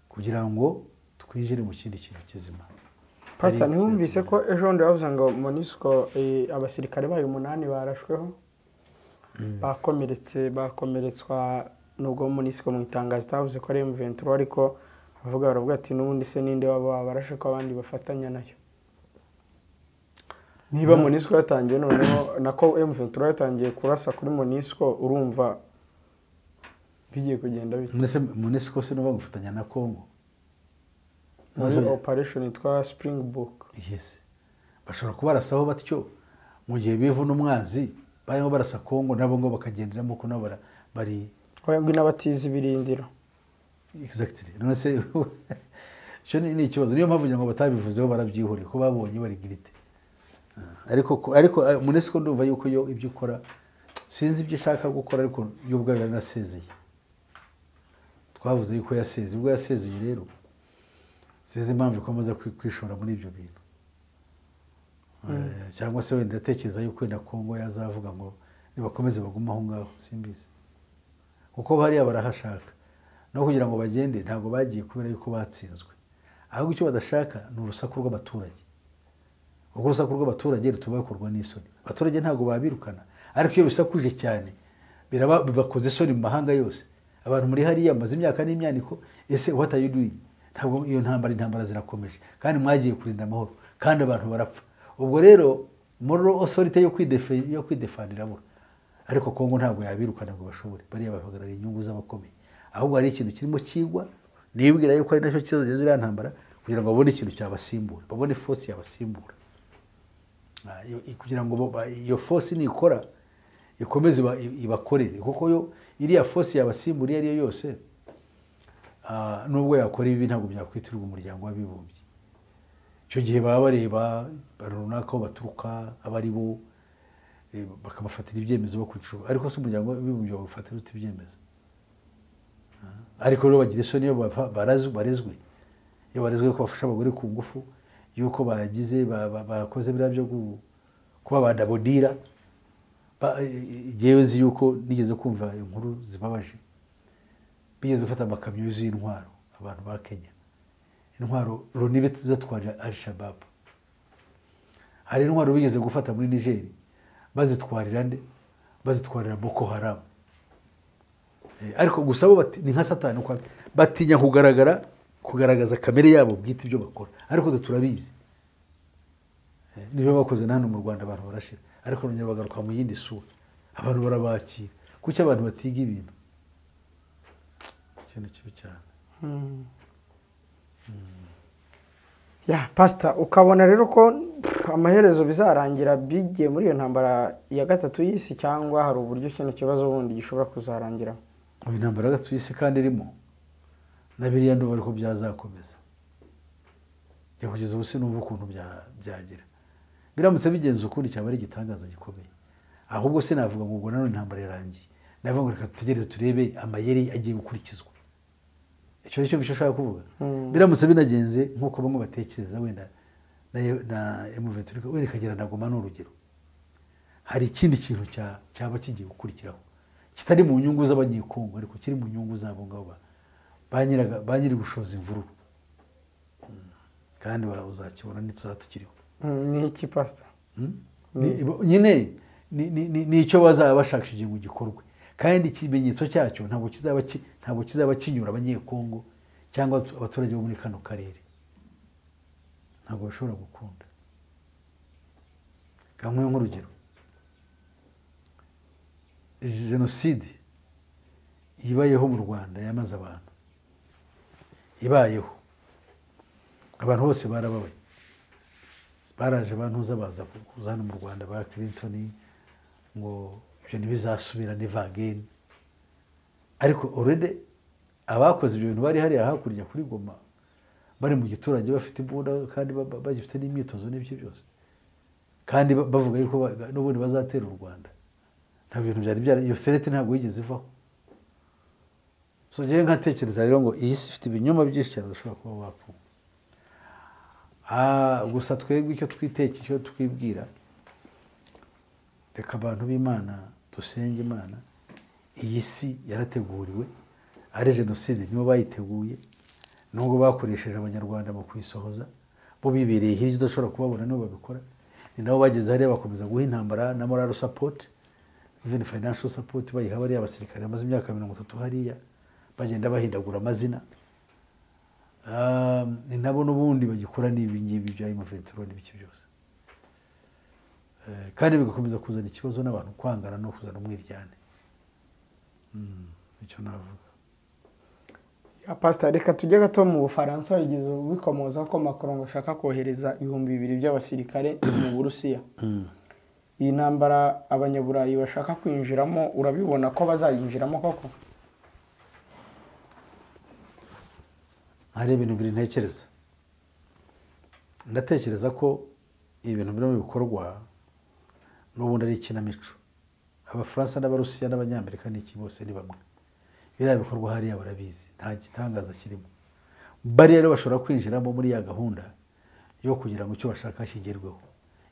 kugira ngo twinjire mu kindi kintu kizima. Pastor, ntiwumvise ko ejo bundi bavuze ngo MONUSCO abasirikare bayo 8 barashweho, bakomeretse, bakomeretswa, nubwo MONUSCO mu itangazo itavuze ko ari M23, ariko abavuga baravuga ati n'ubundi se ninde waba barashe ko abandi bafatanya nayo. Niba MONUSCO yatangiye noneho nako M23 yatangiye kurasa kuri MONUSCO, urumva bigiye kugenda bite? Mbese MONUSCO se nuba gufatanya na Congo muri operation yitwa Springbok? Yes, bashobora kubarasaho batyo mu gihe bivuna umwanzi, barimo barasa Congo nabo ngo bakagenderamo ko nabo bari oya ngo n'abatizi ibirindiro. Exactly. None se cyo ni ikibazo. Niyo mpamvu ngo batabivuzeho, barabyihoreye ko babonye bari girite. Ariko MONUSCO ndumva yuko yo ibyo ikora sinzi ibyo ishaka gukora, ariko yo ubwayo yaranasezeye. Twavuze yuko yasezeye, ubwo yasezeye rero sinzi impamvu ikomeza kwishora muri ibyo bintu. Cyangwa se wenda ndatekereza yuko wenda Congo yazavuga ngo nibakomeze bagume aho ngaho, simbizi, kuko bariya barahashaka no kugira ngo bagende. Ntabwo bagiye kubera yuko batsinzwe, ahubwo icyo badashaka ni urusaku rw'abaturage. Kuko urusaku rw'abaturage rutuma bakorwa n'isoni. Abaturage ntabwo babirukana, ariko iyo bisakuje cyane bibakoze isoni mu mahanga yose. Abantu muri hariya bamaze imyaka n'imyaniko, ese what are you doing? Ntabwo iyo ntambara zirakomeje, kandi mwagiye kurinda amahoro, kandi abantu barapfa. Ubwo rero moral authority yo kwidefendira irabura. Ariko Congo ntabwo yabirukana ngo bashobore, bariya bahagarariye inyungu z'abakomeye. Ahubwo hari ikintu kirimo kigwa, nibwira yuko ari nacyo kizageza ziriya ntambara, kugira ngo babone ikintu cyabasimbura, babone force yabasimbura, kugira ngo iyo force nikora ikomeze ibakorere. Kuko yo iriya force yabasimbura iyo ariyo yose, nubwo yakora ibi ntabwo byakwitirwa umuryango w'abibumbye. Icyo gihe baba bareba runaka aho baturuka, abari bo, bakabafatira ibyemezo bakurikije. Ariko se umuryango w'abibumbye bagufatira ute ibyemezo? Ariko rero bagira isoni iyo barezwe, iyo barezwe ko bafasha abagore ku ngufu, yuko bagize bakoze biriya byo kuba badabodira. Jyewe nzi yuko nigeze kumva inkuru zibabaje, bigeze gufata amakamyo yuzuye intwaro abantu ba Kenya, intwaro Loni zatwarira Al-Shabaab. Hari intwaro bigeze gufata muri Niger bazitwarira nde? Bazitwarira Boko Haram. Ariko gusa bo ni nka Satani, batinya kugaragaza kamere yabo bwite ibyo bakora, ariko turabizi nibyo bakoze na hano mu Rwanda, abantu barashira, ariko none bagaruka mu yindi sura, abantu barabakira. Kuki abantu batiga ibintu? Ikintu kibi cyane. Ya Pastor, ukabona rero ko amaherezo bizarangira bigiye muri iyo ntambara ya gatatu y'isi, cyangwa hari uburyo kino kibazo bundi gishobora kuzarangira? Uyu ntambara ya gatatu y'isi kandi irimo na biriya ndumva ariko byazakomeza. Ya kugeza ubu sinumva ukuntu byagira. Biramutse bigenze ukundi cyaba ari igitangaza gikomeye. Ahubwo sinavuga ngo ubwo nanone intambara yarangiye. Navuga ngo reka tutegereze turebe amayeri agiye gukurikizwa. Icyo nicyo ushaka kuvuga. Biramutse binagenze nk'uko bamwe batekereza, wenda na M23 wenda ikagera na Goma n'urugero, hari ikindi kintu cyaba kigiye gukurikiraho kitari mu nyungu z'abanyekongo, ariko kiri mu nyungu zabo ngabo ba nyiri gushoza imvururu, kandi uzakibona ntituzatukiriho. Ni iki Pastor? Nyine ni icyo bazaba bashaka kugira ngo gikorwe, kandi ikimenyetso cyacyo ntabwo kizaba kinyura abanyekongo cyangwa abaturage bo muri kano karere, ntabwo bashobora gukunda. Kamwe nk'urugero, jenoside ibayeho mu Rwanda yamaze abantu, ibayeho abantu bose barababaye, baraje bantuza baza kuza hano mu Rwanda ba Clinton ngo ibyo ntibizasubira, never again. Ariko already abakoze ibyo bintu bari hariya hakurya kuri Goma, bari mu giturage bafite imbunda kandi bagifite n'imyitozo n'ibyo byose, kandi bavuga yuko n'ubundi bazatera u Rwanda. Nta bintu byari byari, iyo threat ntabwo yigeze ivaho. So ngewe nkatekereza rero ngo iyi si ifite ibinyoma byinshi cyane udashobora kuba wakumva. Gusa twebwe icyo twitekera, icyo twibwira, reka abantu b'Imana dusenge Imana. Iyi si yarateguriwe, ari jenoside nibo bayiteguye, nubwo bakoresheje Abanyarwanda mu kuyisohoza, bo bibereye hirya udashobora kubabona nibo babikora. Ni nabo bageze hariya bakomeza guha intambara na moral support, even financial support bayiha bariya abasirikare bamaze imyaka 30 hariya bagenda bahindagura amazina. Ni nabo n'ubundi bagikora n'ibi ngibi bya M23 n'ibiki byose, kandi bigakomeza kuzana ikibazo n'abantu kwangana no kuzana umwiryane. Icyo navuga. Ya Pastor, reka tujye gato mu Bufaransa. Wigeze ubikomoza ko Macron ngo ashaka kohereza 2000 by'abasirikare mu Burusiya. Iyi ntambara Abanyaburayi bashaka kwinjiramo, urabibona ko bazayinjiramo koko? Hari ibintu bibiri ntekereza. Ndatekereza ko ibintu birimo bikorwa n'ubundi ari ikinamico. Abafaransa n'Abarusiya n'Abanyamerika n'iki bose ni bamwe. Biriya bikorwa hariya barabizi, nta gitangaza kirimo. Bariya rero bashobora kwinjiramo muri ya gahunda yo kugira ngo icyo bashaka kigerweho,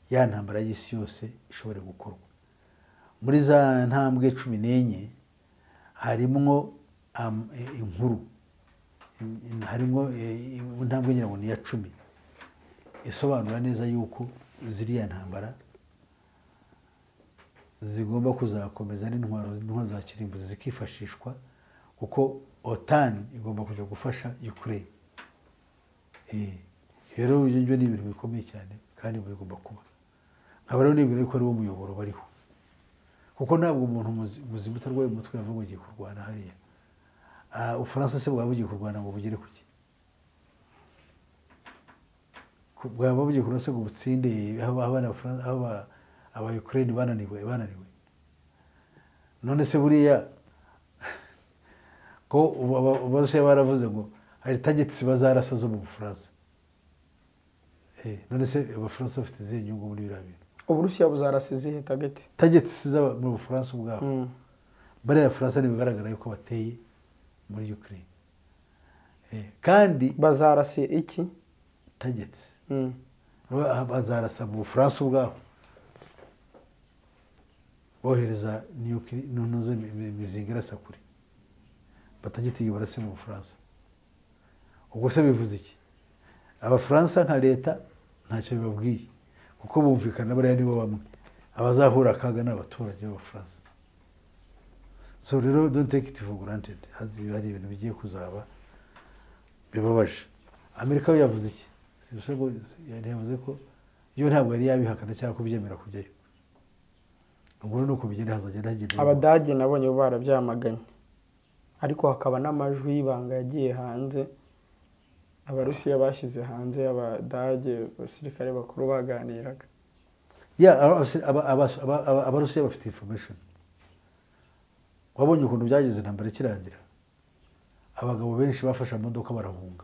ya ntambara y'isi yose ishobore gukorwa. Muri za ntambwe 14 harimwo inkuru, harimo intambwe ngira ngo ni iya 10 isobanura neza yuko ziriya ntambara zigomba kuzakomeza n'intwaro za kirimbuzi zikifashishwa, kuko OTAN igomba kujya gufasha Ukraine. Rero ibyo ni ibintu bikomeye cyane kandi bigomba kuba. Nkaba rero nibwira ko ari wo muyoboro bariho, kuko ntabwo umuntu muzima utarwaye umutwe yavuga ngo ugiye kurwana hariya. Ubufaransa se bwaba bugiye kurwana ngo bugere kuki? Bwaba bugiye kurwana se ngo butsinde aho aba Ukraine bananiwe? None se buriya ko Abarusiya baravuze ngo hari targets bazarasa zo mu Bufaransa, none se Abafaransa bafite izihe nyungu muri biriya bintu? Uburusiya buzarasa izihe target? Targets z'aba mu Bufaransa ubwabo. Bariya Abafaransa ntibigaragara yuko bateye muri Ukraine, kandi bazarasa iki? Targets bazarasa mu Bufaransa ubwabo, bohereza nuze imizinga irasa kure, batagitiye barase mu Bufaransa. Ubwo se bivuze iki? Abafaransa nka leta ntacyo bibabwiye, kuko bumvikana bariya nibo bamwe abazahura akaga n'abaturage b'Abafaransa. So rero don't take it for granted, hari ibintu bigiye kuzaba bibabaje. Amerika yo yavuze iki? Yavuze ko yo ntabwo yari yabihakana cyangwa kubyemera kujyayo. Ubwo nuko bigenda hazagenda hagenda. Abadage nabonye barabyamaganye, ariko hakaba n'amajwi y'ibanga yagiye hanze, Abarusiya bashyize hanze, Abadage abasirikare bakuru baganiraga. Abarusiya bafite information. Wabonye ukuntu byageze intambara ikirangira, abagabo benshi bafashe amamodoka barahunga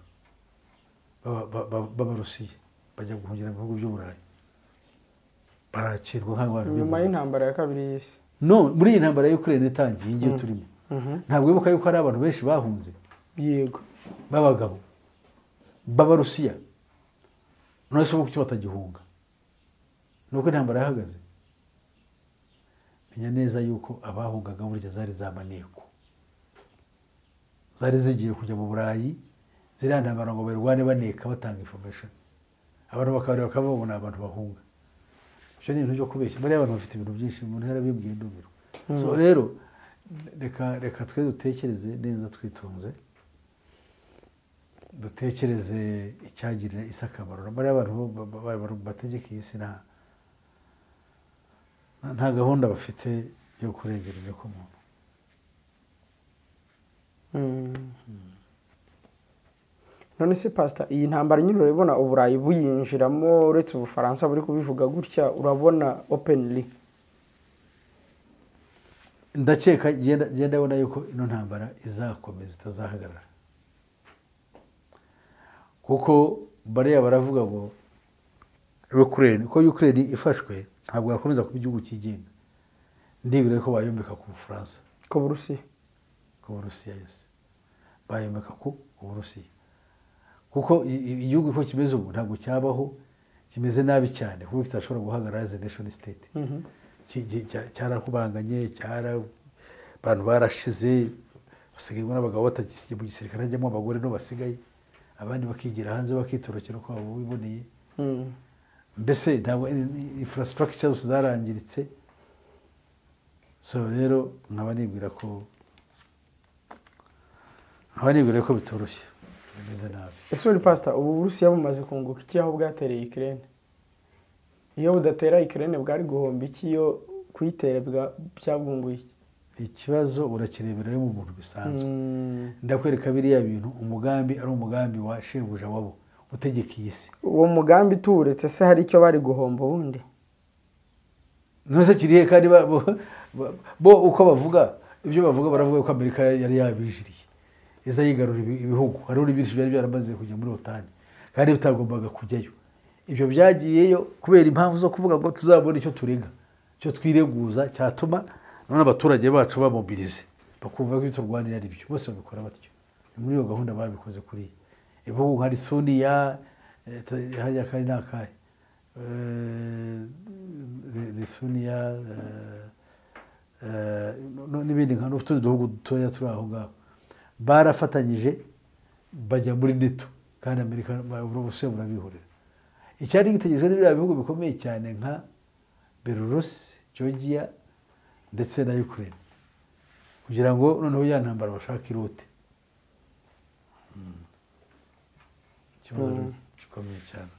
b'Abarusiya bajya guhungira mu bihugu by'Uburayi, barakirwa nk'abantu nyuma y'intambara ya kabiri y'isi. No, muri iyi ntambara ya Ukraine itangiye iyi ngiyo turimo, ntabwo wibuka yuko hari abantu benshi bahunze? Yego, b'abagabo b'Abarusiya. None se kuki batagihunga? Nuko intambara yahagaze. Menya neza yuko abahungaga burya zari za maneko, zari zigiye kujya mu Burayi, ziriya ntambara ngo barwane baneka batanga information, abantu bakabareba bakababona abantu bahunga. Ibyo ni ibintu byo kubeshya. Bariya abantu bafite ibintu byinshi, umuntu yarabibwiye ndumirwa. So rero reka twe dutekereze neza twitonze, dutekereze icyagirira isi akamaro. Bariya abantu bategeka iyi si Nta gahunda bafite yo kurengera inyokomuntu. None se pastor, iyi ntambara nyine urabona Uburayi buyinjiramo, uretse Ubufaransa buri kubivuga gutya, urabona openly? Ndakeka genda abona yuko ino ntambara izakomeza itazahagarara, kuko bariya baravuga ngo Ukraine, ko Ukraine ifashwe ntabwo yakomeza kuba igihugu cyigenga. Ndibwira ko bayomeka ku Bufaransa, ku Burusiya, ku Burusiya, yes, bayomeka ku Burusiya, kuko igihugu uko kimeze ubu ntabwo cyabaho, kimeze nabi cyane kuko kitashobora guhagarara as a nation state. Cyarakubanganye, abantu barashize, basigaye n'abagabo batagiye mu gisirikare, hajyamo abagore no basigaye, abandi bakigira hanze bakitorokera uko biboneye. Mbese ntabwo infrastructure zose zarangiritse. So rero nkaba nibwira ko bitoroshye, bimeze nabi. Ese uri pastor, ubu Burusiya bumaze kunguka iki aho bwatereye Ukraine? Iyo budatera Ukraine bwari guhomba iki? Iyo kuyitera byabwunguye iki? Ikibazo urakirebera mu muntu bisanzwe. Ndakwereka biriya bintu, umugambi ari umugambi wa shebuja wabo utegeka iyi si. Uwo mugambi tuwuretse se hari icyo bari guhomba ubundi? None kirihe kandi bo uko bavuga ibyo bavuga, baravuga ko Amerika yari yabijiriye iza yigarura ibihugu, hariho n'ibindi byari byaramaze kujya muri OTAN kandi bitagombaga kujyayo. Ibyo byagiyeyo kubera impamvu zo kuvuga ngo tuzabona icyo turega, icyo twireguza cyatuma none abaturage bacu bamobilize bakumva ko turwanira ari byo. Bose babikora batyo, ni muri iyo gahunda babikoze kuri ibihugu nka Lithuania, hajya kandi n'akahe Lithuania n'ibindi nka n'utundi duhugu dutoya turi aho ngaho, barafatanyije bajya muri NATO kandi Amerika Uburusiya burabihorera. Icyari gitegerejwe n'ibiriya bihugu bikomeye cyane nka Belarus, Georgia ndetse na Ukraine, kugira ngo noneho ya ntambara bashaka irote. Ikibazo gikomeye cyane.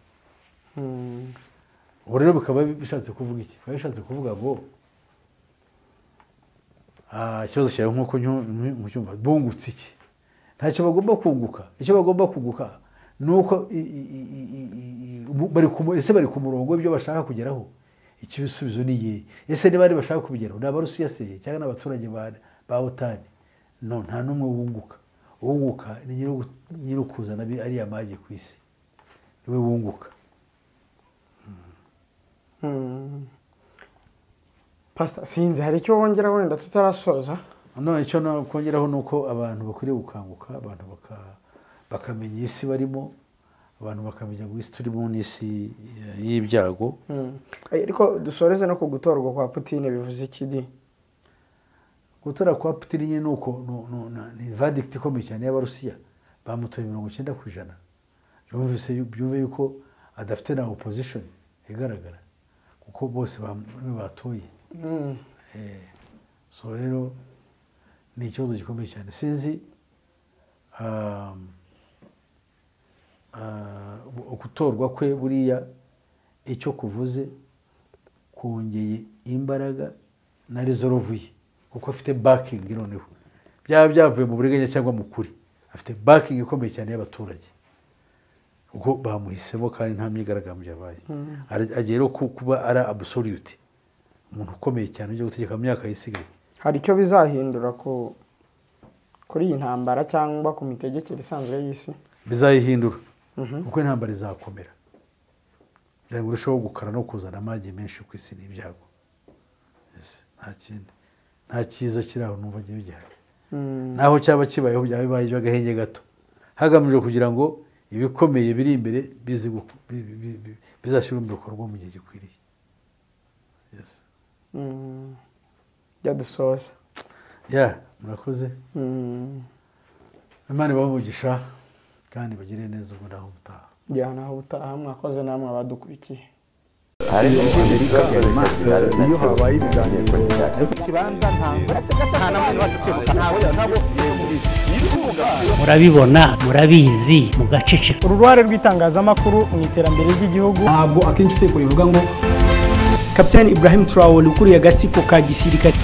Ubu rero bikaba bishatse kuvuga iki? Bikaba bishatse kuvuga ngo ikibazo cyawe nk'uko ncyumva, bungutse iki? Ntacyo bagomba kunguka. Icyo bagomba kunguka nuko ese bari ku murongo w'ibyo bashaka kugeraho? Ikibisubizo ni ye. Ese niba ari bashaka kubigeraho ni Abarusiya se cyangwa n'abaturage ba OTAN? No, nta n'umwe wunguka. Uwunguka ni nyir'ukuzana ariya mage ku isi, niwe wunguka. Pastor, sinzi hari icyo wongera wenda tutarasoza? No, icyo nakongeraho nuko abantu bakwiriye gukanguka, abantu bakamenya isi barimo, abantu bakamenya ngo isi turimo ni isi y'ibyago. Ariko dusoreze no ku gutorwa kwa Putin bivuze iki di? Gutora kwa Putin nyine nuko ni verdict ikomeye cyane y'Abarusiya, bamutoye 90%. Byumve yuko adafite na opposition igaragara, kuko bose batoye. So rero ni ikibazo gikomeye cyane. Sinzi gutorwa kwe buriya icyo kuvuze kongeye imbaraga na resolve ye, kuko afite backing noneho, byaba byavuye mu buriganya cyangwa mu kuri, afite backing ikomeye cyane y'abaturage kuko bamuhisemo kandi nta myigaragambyo yabaye. Agiye rero kuba ari absolute, umuntu ukomeye cyane ujya gutegeka mu myaka yisigaye. Hari icyo bizahindura kuri iyi ntambara cyangwa ku mitegekere isanzwe y'isi? Bizayihindura kuko intambara izakomera, kugira ngo urusheho gukara no kuzana amage menshi ku isi n'ibyago. Nta kindi, nta cyiza kiri aho numva agiye gihari. Naho cyaba kibayeho byaba bibaye iby'agahenge gato, hagamijwe kugira ngo ibikomeye biri imbere bizashyirwe mu bikorwa mu gihe gikwiriye. Byadusoza. Ya, murakoze. Imana ibahe umugisha kandi bagire neza ubwo naho ubutaha. Ya, naho ubutaha. Mwakoze namwe abadukurikiye. Iyo habaye ibiganiro murabibona, murabizi, mugaceceka. Uruhare rw'itangazamakuru mu iterambere ry'igihugu ntabwo akenshi itegeko rivuga ngo Kapiteni Ibrahim Traore ukuriye agatsiko ka gisirikare.